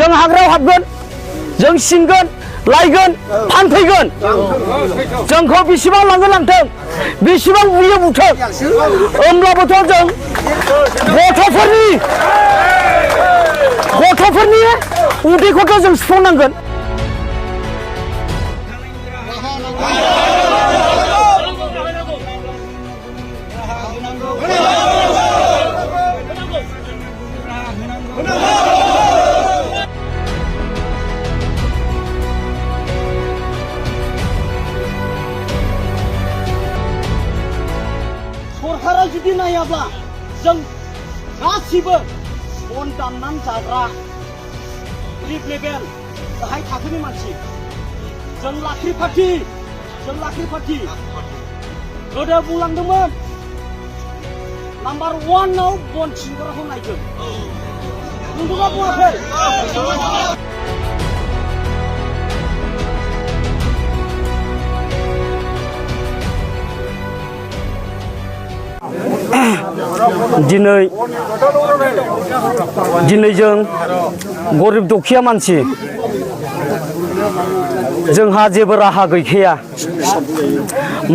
जों हाग्रायाव हाबगोन जों सिनगोन लायगोन फानफैगोन जोंखौ बेसेबां लांगोन लांथों बेसेबां बुयो बुथों होमब्लाबोथ' जों गथ'फोरनि उदैखौथ' जों सुफुंनांगोन। सरकारा जुदि नायाब्ला जों गासिबो बन दाननानै जाग्रा गरिब लेभेल गाहाय थाखोनि मानसि जों लाख्रि पार्टी गोदो बुंलांदोंमोन नाम्बार 1 आव बन सिनग्राखौ नायगोन नंगौना बुङाखै? दिनै जों गरिब दुखिया मानसि जोंहा जेबो राहा गैखाया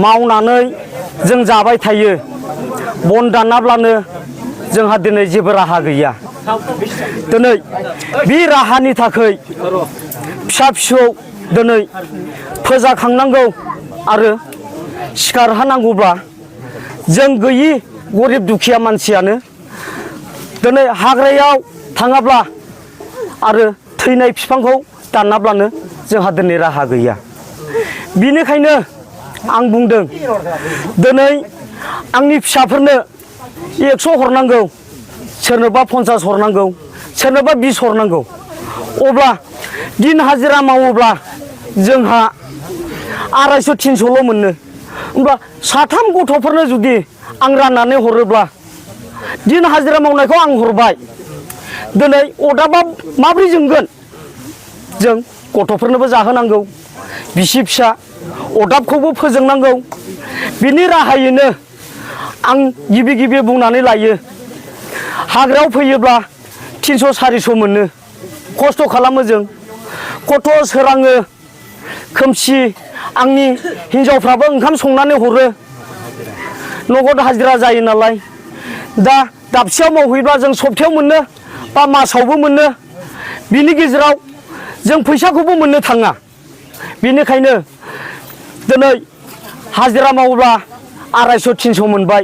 मावनानै जों जाबाय थायो बन दानाब्लानो जोंहा दिनै जेबो राहा गैया। दिनै बे राहानि थाखाय फिसा फिसौ दिनै फोजाखांनांगौ आरो सिखारहोनांगौब्ला जों गैयि गरिब दुखिया मानसियानो दिनै हाग्रायाव थाङाब्ला आरो थैनाय बिफांखौ दानाब्लानो जोंहा दिनै राहा गैया। बिनिखायनो आं बुंदों दिनै आंनि फिसाफोरनो 100 हरनांगौ सोरनोबा 50 हरनांगौ सोरनोबा 20 हरनांगौ अब्ला दिन हाजिरा मावोब्ला जोंहा 250-300ल' मोनो। होमब्ला 3 गथ'फोरनो जुदि आं राननानै हरोब्ला दिन हाजिरा मावनायखौ आं हरबाय दिनै अदाबा माब्रै जोंगोन जों गथ'फोरनोबो जाहोनांगौ बिसि फिसा अदाबखौबो फोजोंनांगौ। बिनि राहायैनो आं गिबि बुंनानै लायो हाग्रायाव फैयोब्ला 300-400 मोनो खस्थ' खालामो जों गथ' सोराङो खोमसि आंनि हिनजावफ्राबो ओंखाम संनानै हरो नगद हाजिरा जायो नालाय दा दाबसेयाव मावहैब्ला जों सप्तायाव मोनो बा मासावबो मोनो बिनि गेजेराव जों फैसाखौबो मोननो थाङा। बिनिखायनो दिनै हाजिरा मावोब्ला 250-300 मोनबाय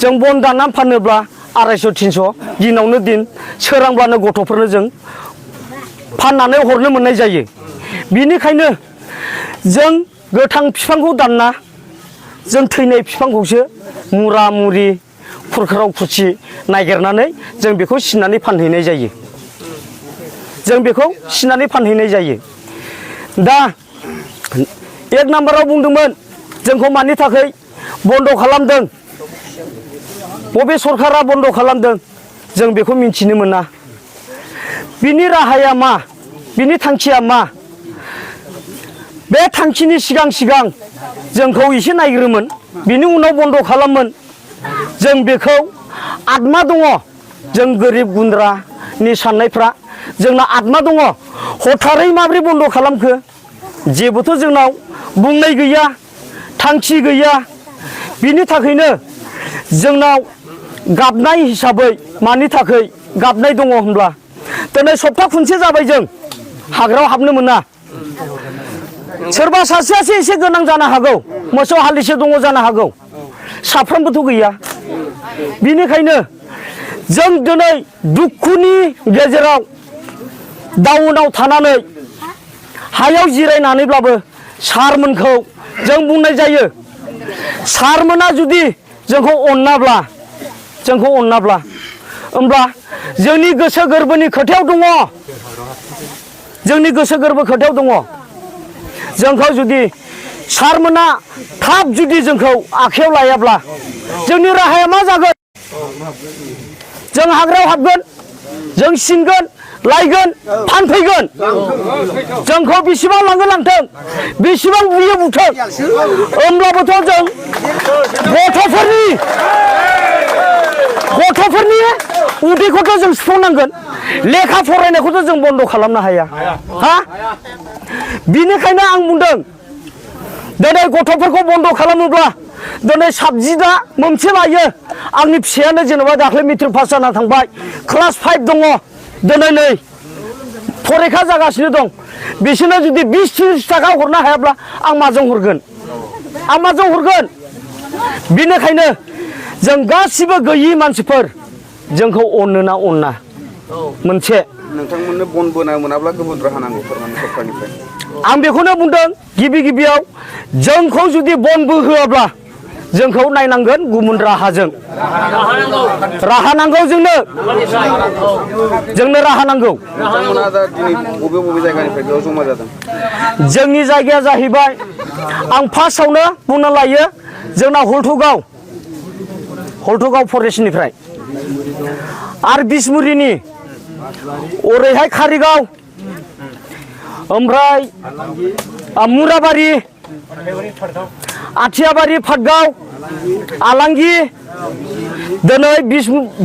जों बन दाननानै फानोब्ला 250-300 दिनावनो दिन सोरांब्लानो गथ'फोरनो जों फाननानै हरनो मोननाय जायो। बिनिखायनो जों गोथां बिफांखौ दानना जों थैनाय बिफांखौसो मुरा मुरि खुरखाराव खुरसि नागिरनानै जों बेखौ सिननानै फानहैनाय जायो। दा 1 नाम्बाराव बुंदोंमोन जोंखौ मानि थाखाय बन्द' खालामदों बबे सरकारा बन्द' खालामदों जों बेखौ मिन्थिनो मोना। बिनि राहाया मा बिनि थांखिया मा बे थांखिनि सिगां जोंखौ एसे नायग्रोमोन बिनि उनाव बन्द' खालामोन। जों बेखौ आत्मा दङ जों गोरिब गुन्द्रानि साननायफ्रा जोंना आत्मा दङ हथारै माब्रै बन्द' खालामखो जेबोथ' जोंनाव बुंनाय गैया थांखि गैया। बिनि थाखायनो जोंनाव गाबनाय हिसाबै मानि थाखाय गाबनाय दङ होनब्ला दिनै सप्ता खनसे जाबाय जों हाग्रायाव हाबनो मोना। सोरबा सासेयासो एसे गोनां जानो हागौ मोसौ हालिसे दङ जानो हागौ साफ्रोमबोथ' गैया। बिनिखायनो जों दिनै दुखुनि गेजेराव दाउनाव थानानै हायाव जिरायनानैब्लाबो सारमोनखौ जों बुंनाय जायो सारमोना जुदि जोंखौ अनाब्ला होमब्ला जोंनि गोसो गोरबोनि खोथायाव दङ जोंखौ जुदि सारमोना थाब जुदि जोंखौ आखायाव लायाब्ला जोंनि राहाया मा जागोन? जों हाग्रायाव हाबगोन जों सिनगोन लायगोन फानफैगोन जोंखौ बेसेबां लांगोन लांथों बेसेबां बुयो बुथों होमब्लाबोथ' जों गथ'फोरनि उदैखौथ' जों सुफुंनांगोन। लेखा फरायनायखौथ' जों बन्द' खालामनो हाया हा बिनिखायनो आं बुंदों दिनै गथ'फोरखौ बन्द' खालामोब्ला दिनै साबजेक्टआ मोनसे लायो आंनि फिसायानो जेनेबा दाख्लै मेट्रिक पास जाना थांबाय क्लास 5 दङ दिनै नै फरिखा जागासिनो दं बिसोरनो जुदि 20-30 थाखा हरनो हायाब्ला आं माजों हरगोन बिनिखायनो जों गासिबो गैयि मानसिफोर जोंखौ अनो ना अना मोनसे नोंथांमोननो बन बोना मोनाब्ला गुबुन राहा नांगौ सरकारनिफ्राय आं बेखौनो बुंदों गिबियाव जोंखौ जुदि बनबो होआब्ला जोंखौ नायनांगोन गुबुन राहाजों राहा नांगौ जोंनो राहा नांगौ नोंथांमोना दा दिनै बबे जायगानिफ्राय बेयाव जमा जादों जोंनि जायगाया जाहैबाय आं फार्स्टआवनो बुंना लायो जोंना हल्थुगाव फरेस्टनिफ्राय आरो बिसमुरिनि ओरैहाय कारिगाव ओमफ्राय मुराबारि आथियाबारि पाटगाव आलांगि दिनै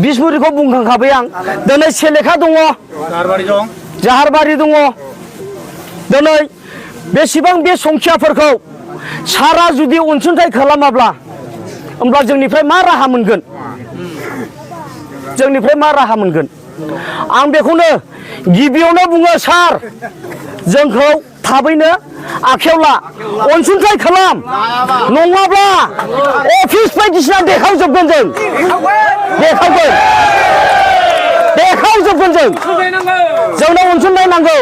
बिसमुरिखौ बुंखांखाबाय आं दिनै सेलेखा दङ जाहारबारि दङ दिनै बेसेबां बे संखियाफोरखौ सारा जुदि अनसुंथाइ खालामाब्ला होमब्ला जोंनिफ्राय मा राहा मोनगोन आं बेखौनो गिबियावनो बुङो सार जोंखौ थाबैनो आखायाव ला अनसुंथाइ खालाम नङाब्ला अफिस बायदिसिना देखावजोबगोन जों जोंनो अनसुंथाइ नांगौ